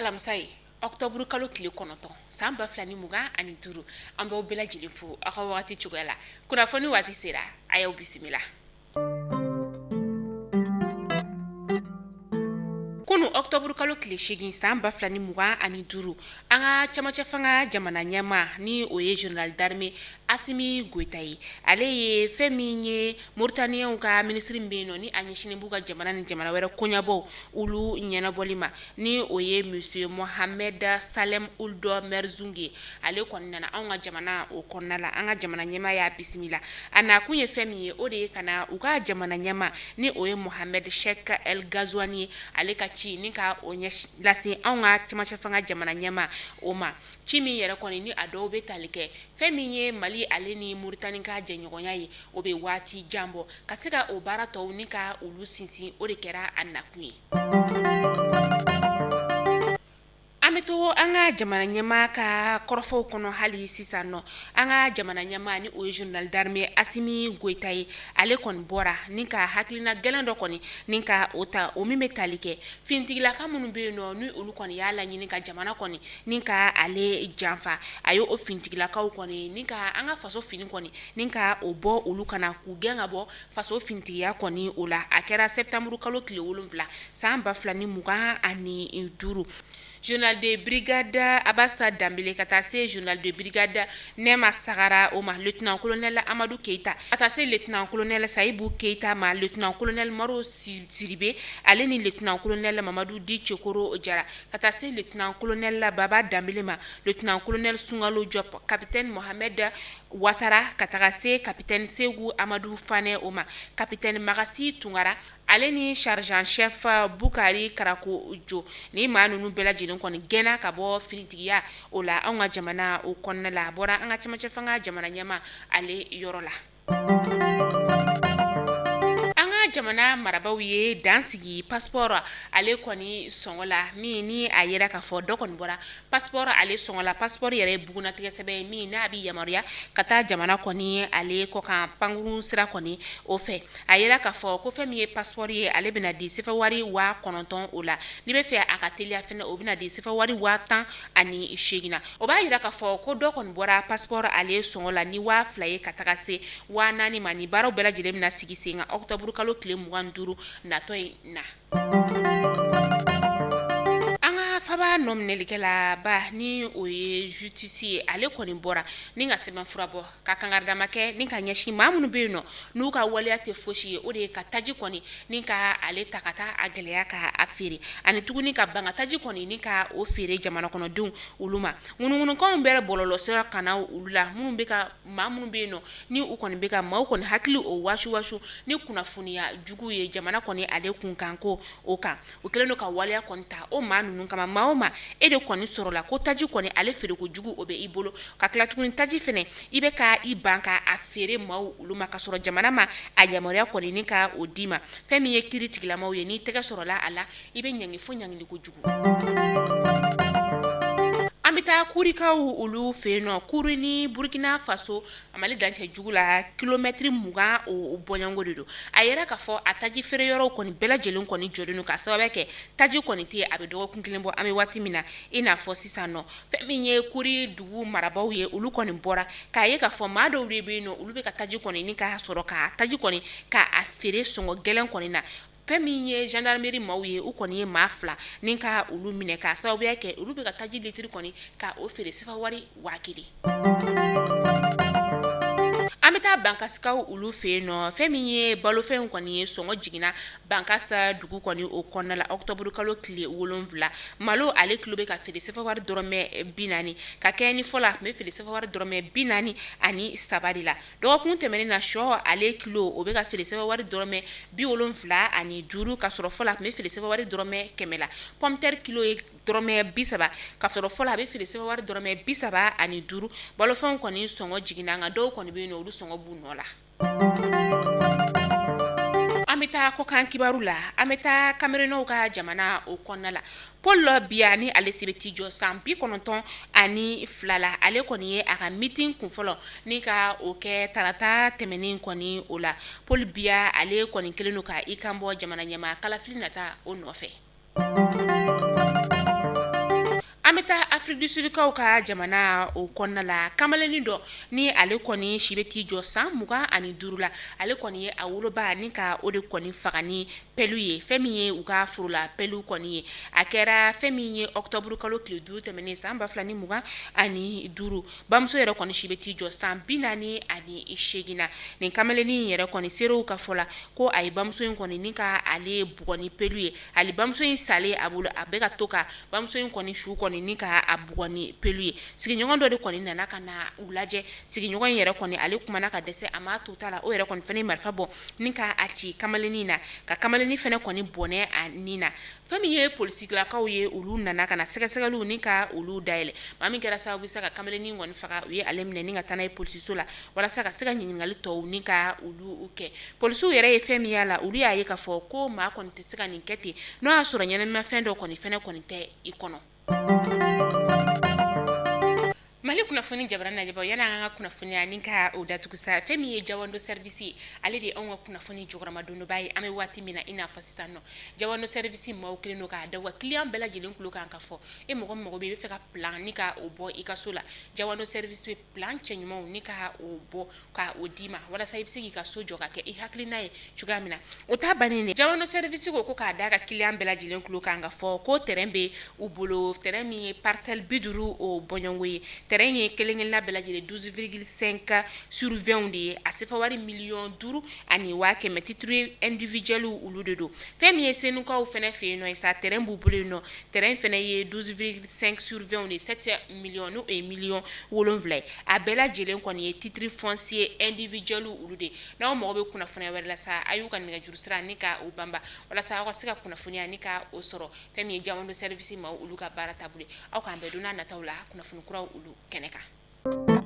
alamisa ye, octobre kalo tile 9 san 2025. An b'aw bɛɛ lajɛlen fo aw ka wagati cogoya la. Kunnafoni waati sera, a y'aw bisimila. Kunun octobre kalo tile 8 san 2025, an ka cɛmancɛ fanga jamana ɲɛmaa ni o ye général d'armée Asimi Goyita ye, ale ye fɛn min ye Mauritanienw ka minisiri min bɛ yen nɔ ni a ɲɛsinnen b'u ka jamana ni jamana wɛrɛ koɲɛbɔw olu ɲɛnabɔli ma, ni o ye monsieur Mohamed Salem Ould Merzoug ye, ale kɔni nana anw ka jamana o kɔnɔna la. An ka jamana ɲɛmaa y'a bisimila. A nakun ye fɛn min ye, o de ye ka na u ka jamana ɲɛmaa ni o ye Mohamed Cheikh El Ghazouani ye, ale ka ci ni ka o lase anw ka cɛmancɛ fanga jamana ɲɛmaa o ma. Ci min yɛrɛ kɔni ni a dɔw bɛ tali kɛ fɛn min ye Mali ale ni Mauritanie ka jɛɲɔgɔnya ye, o bɛ waati jan bɔ, ka se ka o baara tɔw ni ka olu sinsin, o de kɛra a nakun ye. An bɛ to an ka jamana ɲɛmaa ka kɔrɔfɔw kɔnɔ hali sisan nɔ. An ka jamana ɲɛmaa ni o ye général d'armée Asimi Goyita ye, ale kɔni bɔra ni ka hakilina gɛlɛn dɔ kɔni ni ka o ta, o min bɛ tali kɛ finitigilaka minnu bɛ yen nɔ ni olu kɔni y'a laɲini ka jamana kɔni ni ka ale janfa. A ye o finitigilakaw kɔni ni ka an ka faso fini kɔni ni ka o bɔ olu kan na, k'u gɛn ka bɔ faso finitigiya kɔni o la. A kɛra septembre kalo tile 7 san 2025. Général de brigade Abasa Danbele ka taa se général de brigade Nɛma Sagara o ma, lieutenant colonel Amadu Keyita ka taa se lieutenant colonel Sayibu Keyita ma, lieutenant colonel Maro Sidibe ale ni lieutenant colonel Mamadu Di Cekoro Jara ka taa se lieutenant colonel Baba Danbele ma, lieutenant colonel Sungalo Jɔp, capitaine Mohamed Watara ka taga se capitaine Segu Amadu Fanɛ o ma, capitaine Magasi Tunkara ale ni sergent chef Bukari Karako Jo. Ni maa ninnu bɛɛ lajɛlen kɔni gɛnna ka bɔ finitigiya o la anw ka jamana o kɔnɔna la. A bɔra an ka cɛmancɛ fanga jamana ɲɛmaa ale yɔrɔ la. An ka jamana marabaaw ye dan sigi passeport ale kɔni sɔngɔ la, min ni a yera k'a fɔ dɔ kɔni bɔra passeport ale sɔngɔ la. Passeport yɛrɛ ye bugunnatigɛ sɛbɛn ye min n'a bɛ yamaruya ka taa jamana kɔni ale kɔkan pankurun sira kɔni o fɛ. A yera k'a fɔ ko fɛn min ye passeport ye, ale bɛna di sefa wari 9000 o la. N'i bɛ fɛ a ka teliya fɛnɛ, o bɛna di sefa wari 18,000 na. O b'a jira k'a fɔ ko dɔ kɔni bɔra passeport ale sɔngɔ la ni 2000 ye ka taga se 4000 ma. Ni baaraw bɛɛ lajɛlen bɛna sigi sen kan octobre kalo tile 25 natɔ in na. An ka faba nɔminɛlikɛlaba ni o ye justice ye, ale kɔni bɔra ni ka sɛbɛnfura bɔ ka kangaridama kɛ ni ka ɲɛsin maa minnu bɛ yen nɔ n'u ka waleya tɛ fosi ye, o de ye ka taji kɔni ni ka ale ta ka taa a gɛlɛya ka a feere, ani tuguni ka ban ka taji kɔni ni ka o feere jamana kɔnɔdenw olu ma. Ŋunuŋunukanw bɛ bɔlɔlɔsira kan na olu la, minnu bɛ ka maa minnu bɛ yen nɔ ni u kɔni bɛ ka maaw kɔni hakili o wasu wasu ni kunnafoniya jugu ye jamana kɔni ale kunkanko o kan, u kɛlen don ka waleya kɔni ta o maa ninnu kama. Maa o maa e de kɔni sɔrɔla ko taji kɔni ale feereko jugu o bɛ i bolo, ka tila tuguni taji fɛnɛ i bɛ ka i ban ka a feere maaw olu ma, ka sɔrɔ jamana ma a yamaruya kɔni ni ka o d'i ma. Fɛn min ye kiri tigilamaw ye, n'i tɛgɛ sɔrɔla a la, i bɛ ɲangi fo ɲangili kojugu. An bɛ taa Kurikaw olu fɛ yen nɔ. Kuri ni Burukina Faso Mali dancɛ jugu la, kilomɛtiri 20 o bɔɲɔgɔnko de don. A yera k'a fɔ a taji feere yɔrɔw kɔni bɛɛ lajɛlen kɔni jɔlen don, k'a sababu kɛ taji kɔni tɛ yen. A bɛ dɔgɔkun kelen bɔ an bɛ waati min na i n'a fɔ sisan nɔ. Fɛn min ye Kuri dugu marabaaw ye, olu kɔni bɔra k'a ye k'a fɔ maa dɔw de bɛ yen nɔ, olu bɛ ka taji kɔni ni k'a sɔrɔ ka taji kɔni k'a feere sɔngɔ gɛlɛn kɔni na. Fɛn min ye gendarmerie maaw ye, u kɔni ye maa fila ni ka olu minɛ k'a sababuya kɛ olu bɛ ka taji litiri kɔni ka o feere sefa wari 1000. An bɛ taa Bankasikaw olu fɛ yen nɔ. Fɛn min ye balofɛnw kɔni ye, sɔngɔ jiginna Bankasa dugu kɔni o kɔnɔna la octobre kalo tile 7. Malo ale kilo bɛ ka feere sefa wari dɔrɔmɛ 40, ka kɛɲɛ ni fɔlɔ a tun bɛ feere sefa wari dɔrɔmɛ 43 de la. Dɔgɔkun tɛmɛnen na, shɔ ale kilo o bɛ ka feere sefa wari dɔrɔmɛ 75, ka sɔrɔ fɔlɔ a tun bɛ feere sefa wari dɔrɔmɛ 100 la. Pomme de terre kilo ye dɔrɔmɛ 30, ka sɔrɔ fɔlɔ a bɛ feere sefa wari dɔrɔmɛ 35. Balofɛnw kɔni sɔngɔ jiginna, nka dɔw kɔni bɛ yen nɔ, olu sɔngɔ b'u nɔ la. An bɛ taa kɔkan kibaru la. An bɛ taa Kamerunɛw ka jamana o kɔnɔna la. Paul Biya ni ale si bɛ t'i jɔ san 92 la, ale kɔni ye a ka meeting kunfɔlɔ ni ka o kɛ tarata tɛmɛnen kɔni o la. Paul Biya ale kɔni kɛlen don ka i kan bɔ jamana ɲɛmaa kalafili nata o nɔfɛ. Afrique du Sud kaw ka jamana o kɔnɔna la, kamalennin dɔ ni ale kɔni si bɛ t'i jɔ san 25 la, ale kɔni ye a woloba ni ka o de kɔni faga ni pelle ye, fɛn min ye u ka forola pelle kɔni ye. A kɛra fɛn min ye octobre kalo tile 5 tɛmɛnen san 2025. Bamuso yɛrɛ kɔni si bɛ t'i jɔ san 48 na. Nin kamalennin yɛrɛ kɔni, seerew ka fɔ la, ko a ye bamuso in kɔni ni ka ale bugɔ ni pelle ye. Hali bamuso in salen a bolo, a bɛ ka to ka bamuso in kɔni su kɔni ni ka a bugɔ ni pelle ye. Sigiɲɔgɔn dɔ de kɔni nana ka na u lajɛ. Sigiɲɔgɔn in yɛrɛ kɔni, ale kumana ka dɛsɛ, a m'a to ta la, o yɛrɛ kɔni fana ye marifa bɔ ni ka a ci kamalennin na, ka kamalennin fana kɔni bɔnɛ a ni na. Fɛn min ye polisilakaw ye, olu nana ka na sɛgɛsɛgɛliw ni ka olu dayɛlɛ. Maa min kɛra sababu sa ka kamalennin kɔni faga, u ye ale minɛ ni ka taa n'a ye polisiso la walasa ka se ka ɲininkali tɔw ni ka olu kɛ. Polisiw yɛrɛ ye fɛn min y'a la, olu y'a ye k'a fɔ ko maa kɔni tɛ se ka nin kɛ ten n'o y'a sɔrɔ ɲɛnaminimafɛn dɔ kɔni fɛnɛ kɔni tɛ i kɔnɔ. Mali kunnafoni jabaranin lajɛbaaw, yani an ka kunnafoniya ni ka o datugu sa, fɛn min ye Jawando Service ye, ale de ye anw ka kunnafoni jɔkɔrɔmadondonbaa ye an bɛ waati min na i n'a fɔ sisan nɔ. Jawando Service maaw kɛlen don k'a da u ka client bɛɛ lajɛlen tulo kan ka fɔ e mɔgɔ min mago bɛ, i bɛ fɛ ka plan ni ka o bɔ i ka so la, Jawando Service bɛ plan cɛ ɲumanw ni ka o bɔ ka o d'i ma walasa i bɛ se k'i ka so jɔ ka kɛ i hakilina ye cogoya min na. O ta bannen dɛ, Jawando Service ko k'a da ka client bɛɛ lajɛlen tulo kan ka fɔ ko terrain bɛ u bolo, terrain min ye parcelle 50 o bɔɲɔgɔnko ye. Terrain ye kelen-kelenna bɛɛ lajɛlen 12,5 sur 20 de ye, a sefa wari 5 100 000, titre individuel olu de don. Fɛn min ye Senukaw fana fɛ yen nɔ ye sa, terrain b'u bolo yen nɔ, terrain fana ye 12,5 sur 20 de ye, 7 millions, n'o ye miliyɔn 7 ye. A bɛɛ lajɛlen kɔni ye titre foncier individuel olu de. N'aw mago bɛ kunnafoniya wɛrɛ la sa, a y'u ka nɛgɛjuru sira ni ka o banba walasa aw ka se ka kunnafoniya ni ka o sɔrɔ. Fɛn min ye Jawando Service ma, olu ka baara taabolo, aw k'an bɛn don n'a nataw la kunnafoni kuraw olu kɛnɛ kan.